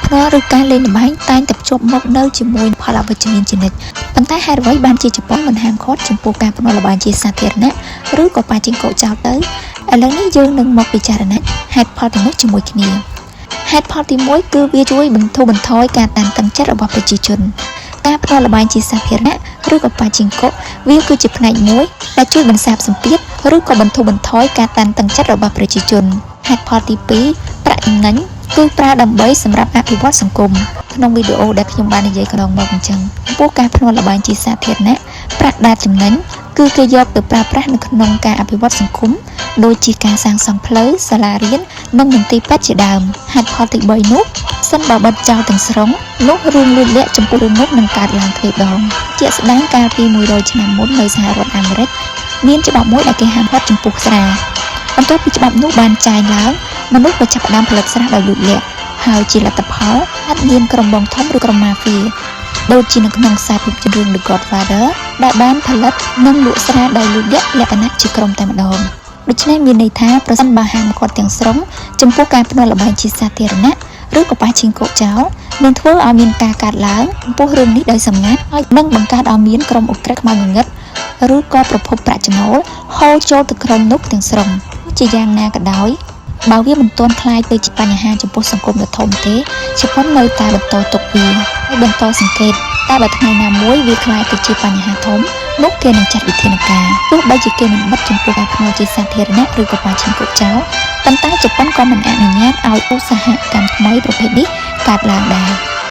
ភ្នាល់ឬការលេងល្បែងតែងតែភ្ជាប់មកនៅជាមួយផលអវិជ្ជមានជានិច្ចប៉ុន្តែហេតុអ្វីបានជាជប៉ុនមិនហាមឃាត់ចំពោះការភ្នាល់ល្បែងជាសាធារណៈឬក៏ប៉ាជីងកូចោលទៅឥឡូវនេះយើងនឹងមកពិចារណាហេតុផលទាំងនោះជាមួយគ្នាហេតុផលទី1គឺវាជួយបន្ធូរបន្ថយការតានតឹងចិត្តរបស់ប្រជាជនការភ្នាល់ល្បែងជាសាធារណៈឬក៏ប៉ាជីងកូវាគឺជាផ្នែកមួយដែលជួយបន្សាបសម្ពាធឬក៏បន្ធូរបន្ថយការតានតឹងចិត្តរបស់ប្រជាជនហេតុផលទី2ប្រាក់ចំណេញគឺប្រើដើម្បីសម្រាប់អភិវឌ្ឍសង្គមក្នុងវីដេអូដែលខ្ញុំបាននិយាយកន្លងមកអញ្ចឹងចំពោះការភ្នាល់ល្បែងជាសាធារណៈប្រាក់ដែលចំណេញគឺគេយកទៅប្រើប្រាស់នៅក្នុងការអភិវឌ្ឍសង្គមដូចជាការសាងសង់ផ្លូវសាលារៀននិងមន្ទីរពេទ្យជាដើមហេតុផលទី3នោះសិនបើបិទចោលទាំងស្រុងនោះរឿងលួចលាក់ចំពោះរឿងនោះនឹងកើតឡើងទ្វេដងជាក់ស្ដែងកាលពី100ឆ្នាំមុននៅសហរដ្ឋអាមេរិកមានច្បាប់មួយដែលគេហាមឃាត់ចំពោះស្រាបន្ទាប់ពីច្បាប់នោះបានចែងឡើងមនុស្សក៏ចាប់ផ្ដើមផលិតស្រាដោយលួចលាក់ហើយជាលទ្ធផលអាចមានក្រុមបងធំឬក្រុមម៉ាហ្វៀដូចជានៅក្នុងខ្សែភាពយន្តរឿង The Godfather ដែលបានផលិតនិងលក់ស្រាដោយលួចលាក់លក្ខណៈជាក្រុមតែម្ដងដូច្នេះមានន័យថាប្រសិនបើហាមឃាត់ទាំងស្រុងចំពោះការភ្នាល់ល្បែងជាសាធារណៈឬក៏ប៉ាឈីងកូចោលនឹងធ្វើឲ្យមានការកាត់ឡើងចំពោះរឿងនេះដោយសម្ងាត់ហើយនឹងបង្កើតឲ្យមានក្រុមឧក្រិដ្ឋខ្មៅងងឹតឬក៏ប្រភពប្រាក់ចំណូលហូរចូលទៅក្រុមនោះទាំងស្រុងជាយ៉ាងណាក៏ដោយបើវាមិនទាន់ក្លាយទៅជាបញ្ហាចំពោះសង្គមដ៏ធំទេជប៉ុននៅតែបន្តទុកវាហើយបន្តសង្កេតតែបើថ្ងៃណាមួយវាក្លាយទៅជាបញ្ហាធំនោះគេនឹងចាត់វិធានការទោះបីជាគេមិនបិទចំពោះការភ្នាល់ជាសាធារណៈឬក៏ប៉ាឈិនកុចោលប៉ុន្តែជប៉ុនក៏មិនអនុញ្ញាតឲ្យឧស្សាហកម្មថ្មីប្រភេទនេះកើតឡើងដែរ។